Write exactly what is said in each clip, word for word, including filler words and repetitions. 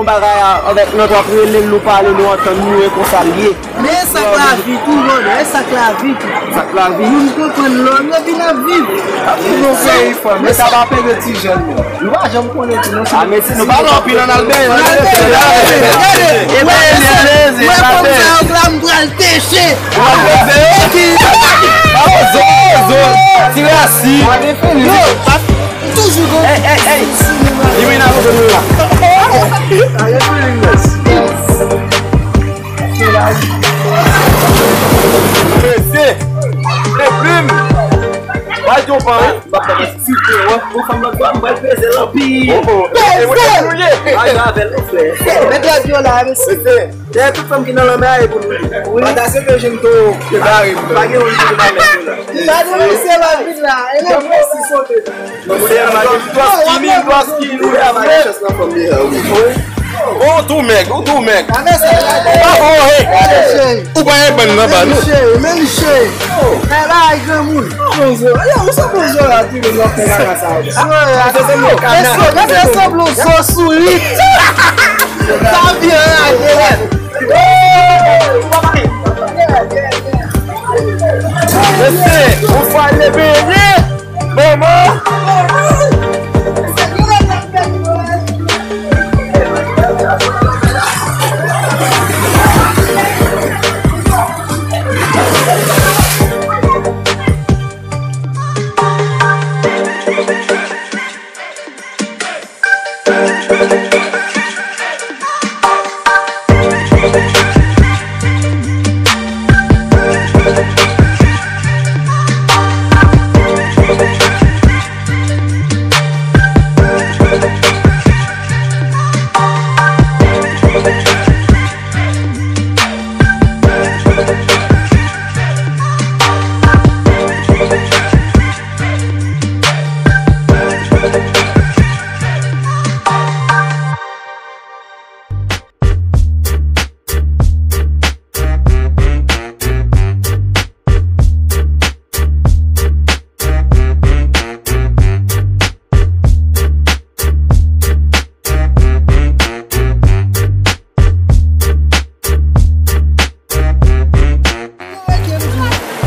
Yon bagay a, avèk lòt w ap rele l, nou pale, nou antann, nou wè konsa l ye. Men e sa k lavi tou, brother, e sa k lavi tou. Sa k lavi. Moun konprann lòt, epi n ap viv. Yon peyi fò, men sa pa pede ti jèn, non. Nou pa janm konnen tou, non. A, men si nou pa anpil ann al benyen, ann al benyen. Gade, gade. E ben, e ben, e ben, e ben. Mwen, mwen, kòm sa yo la, m pral teche. Ou ap benyen. Oke. Mawozo, mawozo. Ti rasi. Yo, toujou gon. Ey, ey, ey. Li vin avè nou la. Prese. Prese. Plim. Ba yo pan, wi. M ap fè site, wè. Pou fanm lòt bò, m pral peze l anpil. Oh, oh. Peze! Ba yo avè l, frè. Mèt rad yo la, mesye. Dèyè tout fanm ki nan lanmè a, e pou nou li. Wi. Pata se ke jèn to, ke bare m. Pa gen yon ki pa mèt yo la. Gade misye la vin la, e lè mwen si sote. Misye a make twa skinny, twa skinny, wi, a make chans nan fanm li a, wi. Ou tou mèg, ou tou mèg. Gade sa, gade. Oh, oh, hey. Gade, cheri. Ou pa gen bann nan ba nou. Men li cheri, men li cheri. Kay la ay granmoun. Bon zo. Yo, ou se bon zo la, tou, men w ap fè kaka sa. Mesye, gade sanble w zo sou li. Sa byen, a, gade. Mesye, ou fwa le benyen. Manman.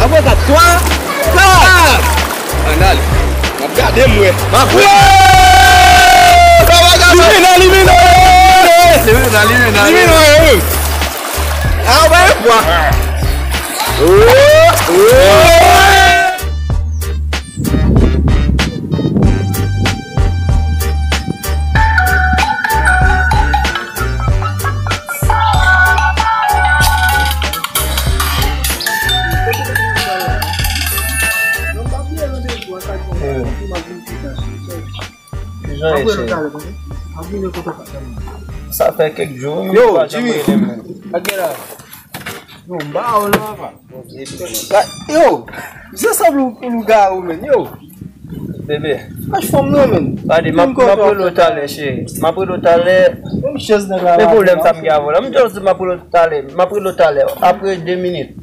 Apre sa, twa, kat! Ann ale. M ap gade m wè. M ap wè! Limena, limena! Limena, limena, limena, wi. A, wè, wè. Oh, oh. Kijan ye, cheri? Sa fè kèk jou wi, yo, Jimmy. Sa gen la? Yo, m ba w la, pa. Yo, misye sanble yon lougawou, menn, yo. Bebe. Lach fanm nan, menn. Gade, m ap, m ap rele w talè, cheri. M ap rele w talè. Menm chèz nèg la. Men pwoblèm sa m gen avè w la. M just di m ap rele w talè. M ap rele w talè. Apre de minit.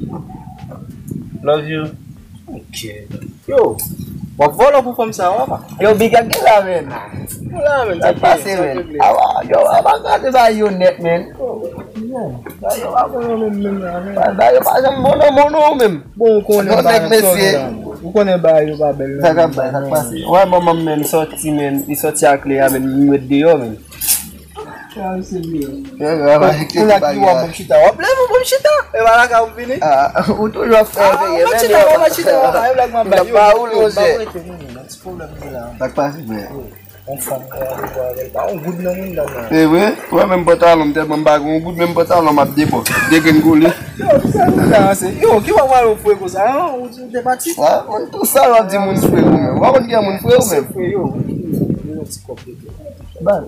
Love you. Ok. Yo, w ap vòlò pou fanm sa, w apa? Yo, Big Yak gen la, menn. Ou la, menn, sa k pase, menn? Awa, yo, awa, gade bagay yo nèt, menn. Yo, bagay yo pa bon nan menm, menm la, menn. Bagay yo pa janm bon nan bon non, menm. Bon, ou konnen bagay yo pa bèl, non. Ou konnen bagay yo pa bèl, non. Sa k ap bay, sa k pase? Wè, manman m, menn, sòti, menn. Li sòti ak Lea, menn, li met deyò, menn. Sa, misye di yo. Yo, yo, ap aji ki bagay la. Ou la ki w ap bon chita. W ap leve w bon chita. E pa la ka w vini. Ah, ou toujou ap fè veye, menn, yo. Ah, bon chita, bon chita. E blag m ap bay yo. Yo, ba ou lonje. M ap rete, menn, nan ti pwoblèm m la. Sa k pase, frè? Yon fanm pran randevou avè l, pa yon goud nan moun dam nan. E vre? Wè, menm pantalon m tèlman m pa gen yon goud, menm pantalon m ap debò, degrengole. Yo, sa nou ka ranse. Yo, ki w ap pale w fre konsa, an? Ou di w te pati? Sa, moun tou sal w ap di moun fre ou menm. Ou pa konn ki moun fre ou menm? Se fre, yo. Yo, yon ti kòb de tè. Ban.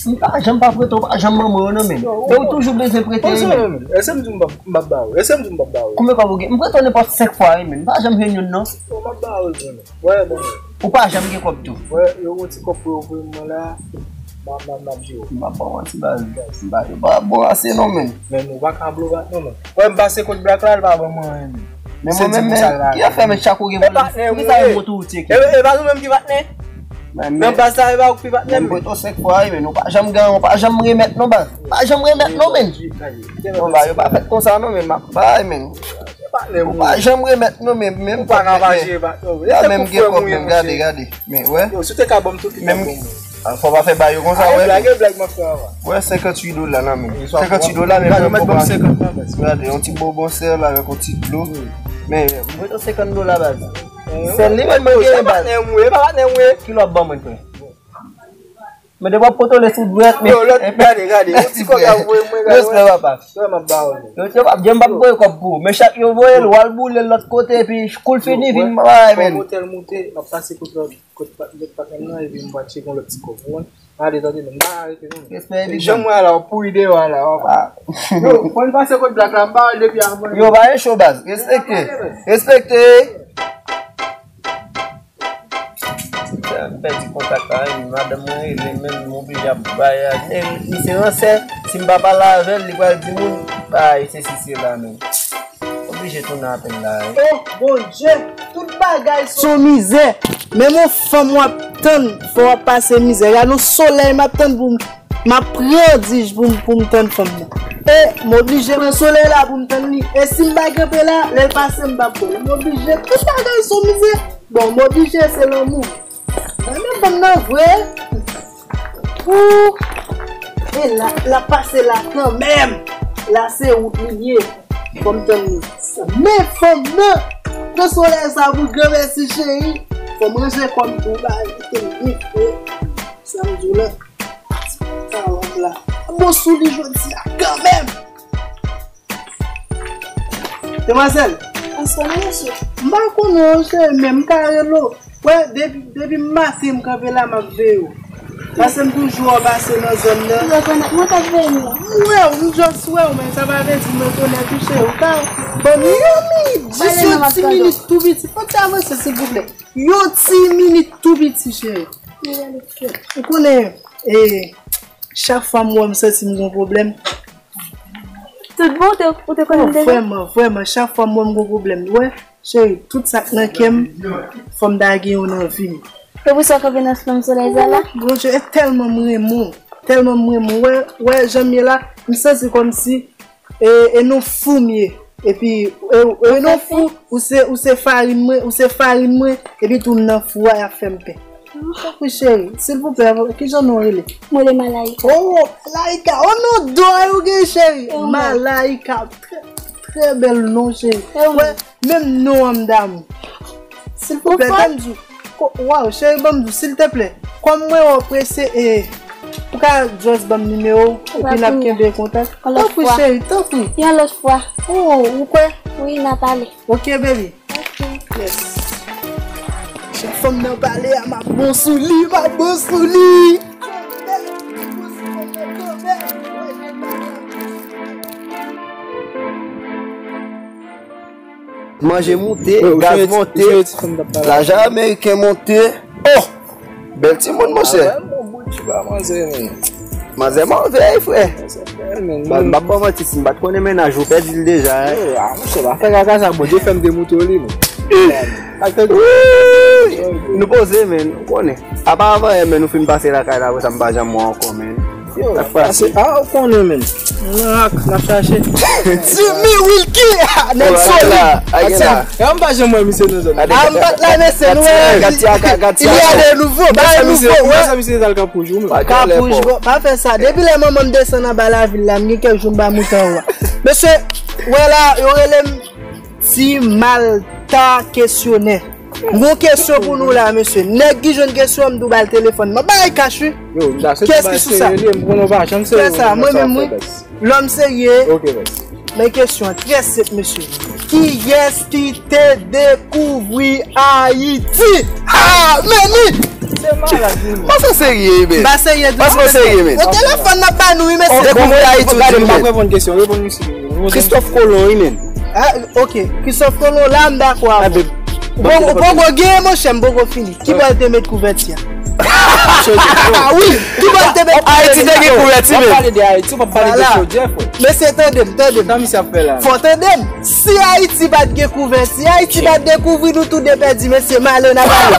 M pa janm p ap prete w, pa janm ban mwen yo non, menn. E ou toujou bezwen prete yo, menn. Èske m di m p ap, m p ap ba ou? Èske m di m p ap ba ou? Konbyen kòb ou gen? M prete w nenpòt senk fwa, wi, menn. M pa janm jwenn youn, non. Yo, m ap ba ou, menn. Wè, bon. Ou pa janm gen kòb tou. Wè, yo gon ti kòb pou yo voye mwen la. M ap, m ap, m ap jere. M ap ba w manti, baz. Baz, yo pa bon ase non, menn. Men nou pa ka blow back non, menn. Wè, m pase kot Black la, l pa ban mwen anyen, menn. Men mwen menm, menn, ki afè, menn, chak ou gen pou li. Poukisa yo montre ou tcheke? E, e pa nou menm ki patnè? Nan baz la, e pa ou ki patnè m. Mwen tou senk fwa wi, men ou pa janm gen, ou pa janm remèt non baz. Pa janm remèt non, men. Non, baz, yo pa fèt konsa non, men m ap bay, men. Ou pa janm remèt non, men, men. Ou pa ka mache, pa. Ya, menm gen kòb, men gade, gade. Men, wè. Yo, si w te ka ban m tout li, menm. Fò pa fè bay yo konsa, wè. Blag, e blag m ap fè avan. Wè, senkant uit dola la, men. Senkant uit dola, men. Gade, mwen ban m senkant la, baz. Gade, yon ti bonbon sèl avèk yon ti dlo. Men, mwen tou senkant dola, baz. Sèl li mwen mwen genyen baz. Patnè mwen, pa patnè mwen. Ki lòt ban mwen frè? Men depi w ap kontwole sou dwèt, men. Yo, lòt, gade, gade. Yon ti kòb y ap voye mwen, gade. Respè papa. Frè m ap ba w li. Yo, yo p ap janm p ap voye kòb pou ou. Men chak yo voye l, w al boule l lòt kote, epi kou l fini, vin bay men. Otèl moute, m ap pase kot lòt, kot pa- lòt patnè m nan, epi m pral tcheke yon lòt ti kòb. Ou konprann? Gade, tande, men m pa arete non. Respè, big man. Jan m wè la, w pouri deyò a la, w ap. Yo, fò n pase kot Black la, m pa wè l depi avan. Yo, pa gen cho baz. Respekte. Respekte. M pèdi kontak la, wi, madanm mwen rele, menm m oblije ap bay a. Men misye ransè, si m pa pale avè l, li pral di moun, bay, se si, se la menm. Oblije tounen apèl la, wi. Oh, Bondye, tout bagay se yon mizè. Menm yon fanm w ap tann, fò w ap pase mizè. Gade yon solèy m ap tann pou m, m ap pran dij pou m, pou m tann fanm nan. E m oblije pran solèy la pou m tann li. E si m pa kenbe la, lè l pase, m p ap wè l. M oblije, tout bagay se yon mizè. Bon, m oblije, se lanmou. Mwen menm fanm nan vre. Ou. E la, l ap pase la kanmenm. La se wout li ye. Fò m tann li. Men fanm nan. Pran solèy sa pou granmèsi cheri. Fò m ranje kò m tou ba kite m byen fre. Sa m di w la. Sa w la. Bon sou li jodi a kanmenm. Demwazèl. Bonswa, mesye. M pa konnen w, cheri, men m ka rele w. Wè, depi, depi maten m kanpe la, m ap veye w. Paske m toujou wè w pase nan zòn nan. M rekonèt mwen t ap veye m nan. M wè w, m just wè w, men sa pa vle di m rekonèt ou, cheri. Ou ka ban m yon minit, jis yon ti minit tou piti. Fò w te avanse, silvouplè. Yon ti minit tou piti, cheri. Ou konnen, e, chak fwa m wè w, m santi m gon pwoblèm. Tout bon, ou te, ou te konnen m deja? Vrèman, vrèman, chak fwa m wè m gon pwoblèm. Wè, cheri, tout sa k nan kè m, fò m ta gen yo nan vi m. Se pou sa w kanpe nan flanm solèy sa la? Bondye, e tèlman m renmen w, tèlman m renmen w. Wè, wè, jan m ye la, m santi kòmsi, e, e nan fou m ye. Epi, e, e nan fou, ou se, ou se farin mwen, ou se farin mwen, epi tou m nan fou a, y ap fè m pè. Tanpri cheri, silvouplè, kijan non w rele? Mwen rele Malaika. Oh, Malaika, oh non, do a yo gen cheri. Malaika, trè, trè bèl non cheri. Wè, menm non an m damou. Silvouplè, tann di w. Waw, cheri, ban m di w, silteplè. Kòm mwen wè w prese, e, ou ka just ban m nimewo w, epi n ap kenbe kontak. Tanpri cheri, tanpri. Yon lòt fwa. Oh, ou kwè? Wi, n a pale. Ok, baby. Yes. Jan fanm nan pale a, m ap bon sou li, m ap bon sou li. Manje moute, gaz monte, lajan ameriken monte. Oh! Bèl timoun, monchè. Manzè move, frè. M ap ba w manti, si m pa t konnen mennaj ou, pèdi l deja, hein. Ah, monchè, pa fè kaka sa, Bondye fè m demoute w li, men. Nou poze, men, ou konnen. Apa avan yè, men, nou fin pase lakay la, apre sa, m pa janm wè w ankò, men. Yo, pase, ah, ou konnen, men. N ap chache. Jimmy Wilky, ah, nèg solid. Yo, m pa janm wè misye nan zòn nan. Ah, m pa t la, mesye, nou wè. Il y a de nouveau, ba yo nouvo, wè. Kapouj, bon, pa fè sa. Depi lè manman m desann anba lavil la, m gen kèk jou m pa moute anwo a. Mesye, wè la, yo rele m Ti Malta kesyonè. M gon kesyon pou nou la, mesye. Nèg ki jwenn kesyon an, m tou ba l telefòn. M ap ba l kach, wi. Kiyès ki sou sa? Fè sa, mwen menm, wi. Lòm serye. Men kesyon an trè senp, mesye. Kiyès ki te dekouvri Ayiti? Ah, men ni! Se malad, wi, men. Pase w serye, men. M pa serye ditou, mesye. Pase w serye, men. Yon telefòn nan pa nou, wi, mesye. Dekouvri Ayiti, wi, men. Christophe Colomb, wi, men. Ah, ok. Christophe Colomb, la, m dakò avè w. Ou poko, ou poko gen, monchè, m poko fini. Kibò l te met kouvèti a? Ah, wi, kibò l te met kouvèti a? Ayiti te gen kouvèti, men. W ap pale de Ayiti, w ap pale de chodyè, frè. Mesye, tande m, tande m. Sa misye ap fè la? Fò tande m. Si Ayiti pa t gen kouvèti, Ayiti pa t dekouvri nou tou de pèdi, mesye, m ale, n ap ale.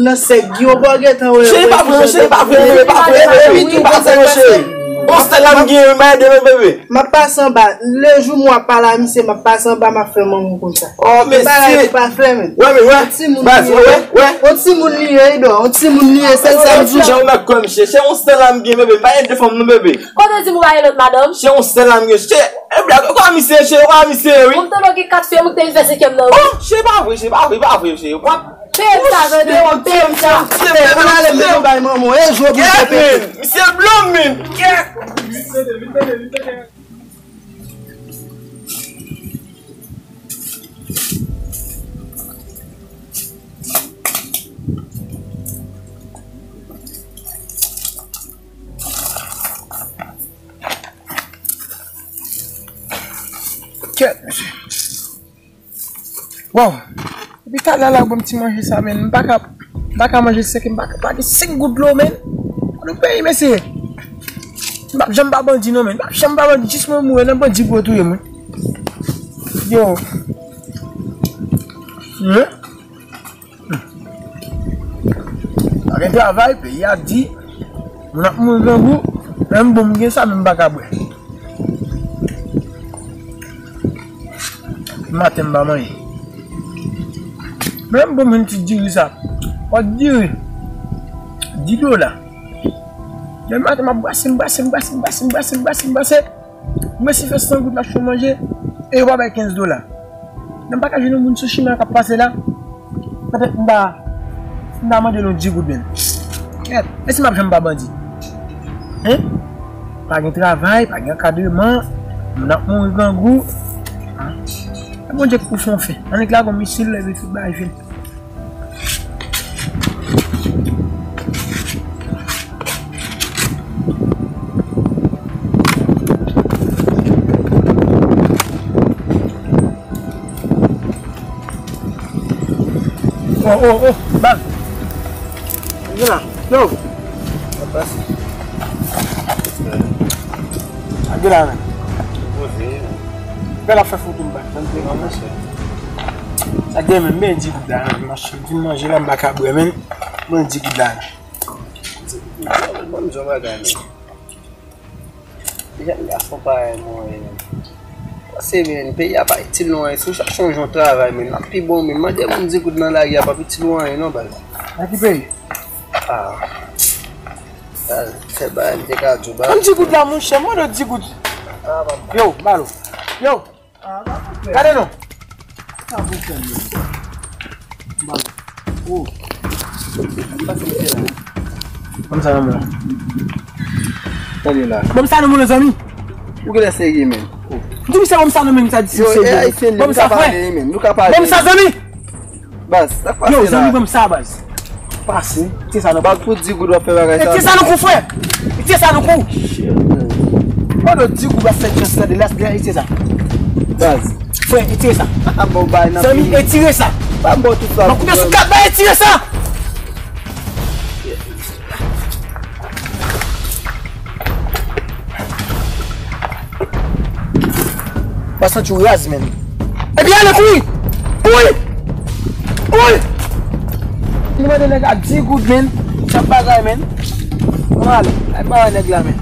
ou nan sèk Guy, ou pa gentan wè. Cheri, pa vre, cheri, pa vre, bebe, pa vre, bebe, wi, tou pa vre, cheri. On sèl la m gen, m pa ede non, bebe. M ap pase anba. Le jou m wè w ap pale a misye, m ap pase anba, m ap fè manman w konn sa. Oh, mesye. Bagay ou pa fè, men. Wè, men, wè. On timoun li ye. Baz, wè, wè. On timoun li ye, Edouard. On timoun li ye, sèl sa m di w. Jan ou mèt kwè m, cheri. Cheri, on sèl la m gen, bebe. M pa ede fanm non, bebe. Kote w di m ou pa gen lòt madanm? Cheri, on sèl la m gen. Cheri, e blag, ou pa misye, cheri, ou pa misye, wi. Ou m tande w gen kat fi, ou te vin fè senkyèm nan, wi. Oh, cheri, pa vre, cheri, pa vre, pa vre, cheri. Peye m sa, tande, peye m sa. Misye, misye, misye, misye, misye, misye, misye, misye, misye, misye, misye, misye, Kèt, mesye. Waw. Depi talè la, ban m ti manje sa, men. M pa ka, m pa ka manje sèk, m pa ka, pa gen senk goud dlo, men. Kote peyi, mesye? M p ap janm pa bandi, non, men. M p ap janm pa bandi, jis mwen mouri, nan bandi pou yo touye mwen. Yo. Wi. Pa gen travay, peyi a di, moun ap mouri grangou, menm bon m gen sa, men m pa ka bwè. Maten m pa manje. Menm bon m jwenn ti diri sa, wòt diri, dis dola. Demen maten m ap brase, m brase, m brase, m brase, m brase, m brase, m brase. M resi fè san goud la pou manje, e yo pa bay kenz dola. Nan m pa ka jwenn yon moun sou chimen an k ap pase la. Petèt m ta, m ta mande l yon dis goud menm. Kèt, e si m ap janm pa bandi? Hein? Pa gen travay, pa gen ankadreman, moun ap mouri grangou. Ah. E Bondye k pou fè yon fen. Annik lage yon misil, leve tout bagay fini. Oh, oh, oh, baz. Vin la. Yo. Sa pase? Sa gen la, men. Poze. Bèl afè foto m, baz. Sa gen, men, men di goud la, men. Mache, vin manje la, m pa ka bwè, men. Men di goud la. Ban m di yon bagay, men. Jèn gason parèy mwen ye, men. Pase, men, peyi a pa itil nou anyen. Si w chache yon jan travay, men, l ap pi bon, men. Mande moun dis goud nan lari a p ap itil ou anyen, non, baz. Nan ki peyi? Ah. Baz, se bagay m te ka di w, baz. Ban m dis goud la, monchè, mande w dis goud. Ah, baz. Yo, balo. Yo. Gade non. Sa pou fè menm. Ban. Oh. Ban m sa nan men w. Tande la. Ban m sa nan men w, zanmi. Ou genlè serye menm. Oh. M di misye ban m sa nan men m, sa di si serye. Yo, e ayisyen li, nou ka pale, men. Nou ka pale. Ban m sa, zanmi. Baz, sa k pase la? Yo, zanmi, ban m sa, baz. Pase, retire sa nan kou. Baz, pou dis goud w ap fè bagay sa. Retire sa nan kou, frè. Retire sa nan kou. Shit, man. Pandan dis goud w ap fè chans tande la, retire sa. Baz. Frè, retire sa. Pa ka ba w bay nan fini. Zanmi, retire sa. Pa ba w tout sa. Mwen koupe sou kat, bay, retire sa. Pa santi w raz, menm. Epi ale, kouri! Kouri! Kouri! Nou mande nèg la dis goud, menm. Sa bagay, menm. Ann ale. Al ba nèg la, menm.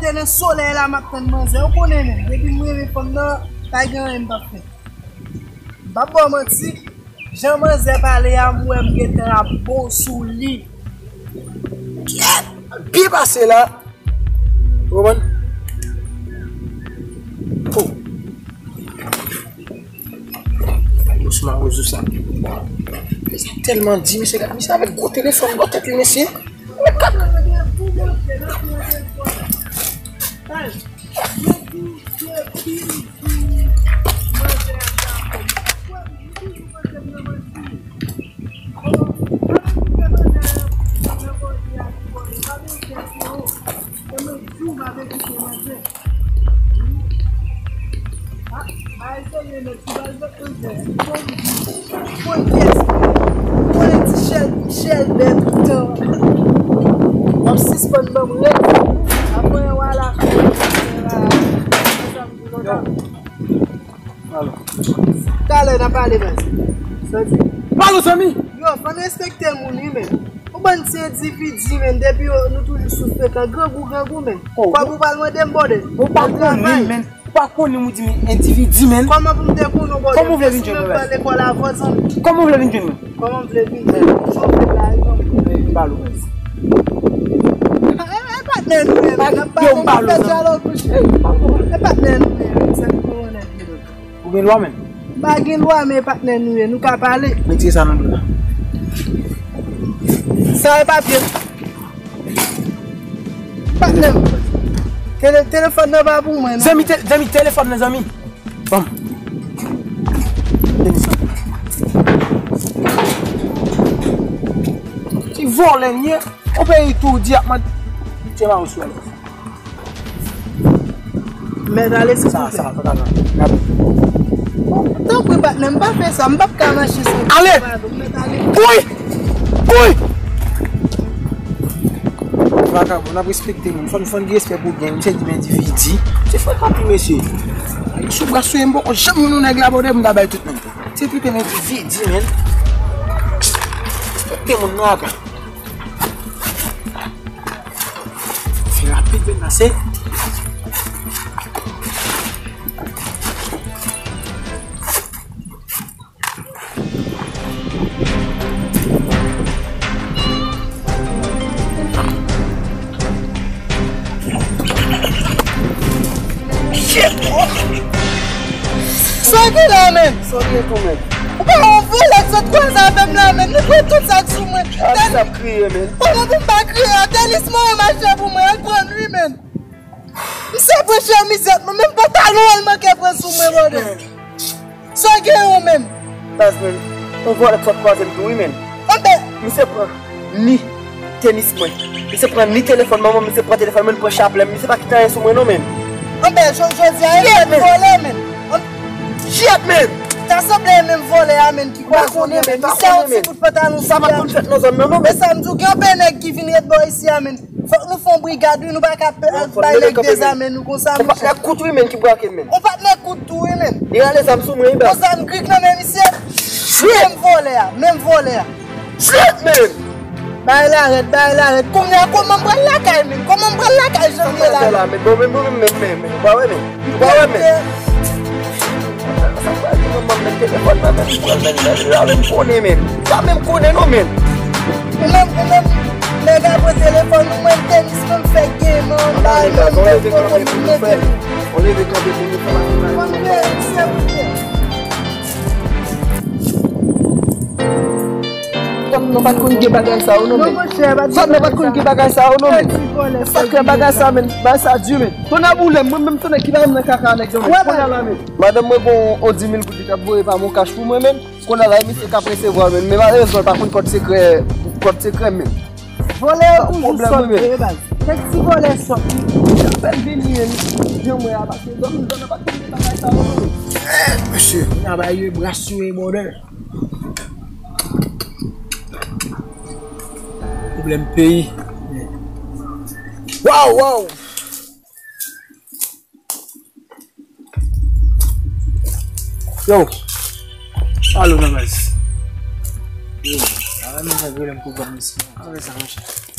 Te nan solèy la, m ap tann manzè. Ou konnen menm, depi m renmen fanm nan, pa gen anyen m p ap fè. M p ap ba w manti, jan manzè pale a, m wè m gentan ap bon sou li. Kèt! Byen pase la. Ou konprann? Oh. Gwo sou mawozo sa. Mesye tèlman di, mesye, gad misye avèk gwo telefòn bò tèt li, mesye. Mwen ti chèl, chèl bèl toutan. W ap sispann ban m rèd. Apre, wala. Talè n a pale, baz. Sa di? Pale, zanmi! Yo, fò n respekte moun, wi, men. Ou bann ti endividi, men, depi yo, nou toujou sou frekan. Grangou, grangou, men. Oh, kòb ou pral mande m, bòdè. Ou pa konnen, men. Ou pa konnen, ou di m endividi, men. Kòman pou m te konnen, bòdè? Kòman ou vle vin jwenn mwen, baz? Kòman ou vle vin jwenn mwen? Kòman m vle vin jwenn mwen? Sa w fè la, e kòman? Mwen vin pale w, baz. E, e, patnè nou ye, men. N ap pale, n ap fè dyalòg, kouche. E patnè nou ye, men. Sa ki pou konnen. Ou gen lwa menm? M pa gen lwa, men patnè nou ye, nou ka pale. Retire sa nan do la. Sa e papye. Patnè m. Tele-, telefòn nan pa pou mwen, non. Zanmi, te-, zanmi, telefòn nan, zanmi. Bon. Ti vòlè n ye. Yon peyi toudi ap mande. Ti ma ou sou. Mèt ale, silvouplè. Sa, sa, sa, sa. Tanpri, patnè, m pa fè sa, m p ap ka mache san ale. Pardon, mèt ale. Kouy! Kouy! Vakabon, n ap respekte moun. Fò n, fò n gen respè pou gen. Misye di m endividi. Se fò tanpri, mesye. Sou bras sou m poko janm yon nèg la, bòdè, m ta bay tout moun. Se pito m endividi, men. Respekte moun nan apa. Fè rapid, men pase. Shit, bro. Sa gen la, men? Sa gen tou, men? Ou pa yon vòlè k sot kwaze avè m la, men. Li pran tout sa k sou mwen. A, sa ap kriye, men. Kòman pou m pa kriye? Tenis mwen mache pou mwen, al pran n wi, men. Misye pran chemizyèt mwen, menm pantalon an l manke pran sou mwen, bòdè. Sa gen ou menm? Baz, men, yon vòlè k sot kwaze m tou, wi, men. Anben. Misye pran ni tenis mwen. Misye pran ni telefòn manman m, misye pran telefòn mwen, li pran chaplè m. Misye pa kite anyen sou mwen, non, men. Anben, jodi a, e vòlè, men. Shit, men. Ta sanble e menm vòlè a, men, ki kwaze w, men. Misye yon ti bout pantalon sou li a. Sa pa konn fèt nan zòn nan, non, men. Men sa m di w, gen anpil nèg ki vin ret bò isi a, men. Fòk nou fè yon brigad, wi, nou pa ka bay nèg dezame nou konsa, monchè. Yon patnè kout, wi, men, ki brake m, men. Yon patnè kout tou, wi, men. Li rale zam sou mwen, wi, baz. Yon zam grik nan men misye. Shit! Menm vòlè a, menm vòlè a. Shit, men! Bay la rèd, bay la rèd. Kounye a, kòman m pral lakay, men? Kòman m pral lakay, jan m ye la, men? Bon, men, bon, men, men, men, men. Ou pa wè, men? Ou pa wè, men? Sa pral gen manman m met telefòn nan men m, pran men m la, men m konnen, men. Sa menm konnen non, men. Ou menm, ou menm, nèg a pran telefòn ou, mwen tenis mwen m fè game an, bay men m, mwen foto m mete. On leve kanpe pou nou fè matinal. Mwen veye, se pou. Fanm nan pa t konn gen bagay sa yo non, men. Fanm nan pa t konn gen bagay sa yo non, men. Sa k fè bagay sa, men. Bagay sa di, men. Tonnè boule m, mwen menm tonnè ki pa menm nan kaka nèg yo, men. Kounye a la, men. Madanm mwen gon on dis mil goud li t ap voye pa MonCash pou mwen, men. Kounye a la, e misye k ap resevwa, men. Men malerezman, l pa konn kòd sekrè, kòd sekrè, men. Vòlè yo toujou sòt vre, baz. Kèk ti vòlè sòt, wi. Apèl vini, men. Jan mwen a, paske dòmi, dòmi pa t konn gen bagay sa yo, non, men. Eh, mesye, kounye a bagay yo bras yo e bòdè. Pwoblèm peyi. Waw, waw. Yo. Alo, nan baz. Yo, ala nèg la rele m pou ban m isi. Sa vle sa, monchè?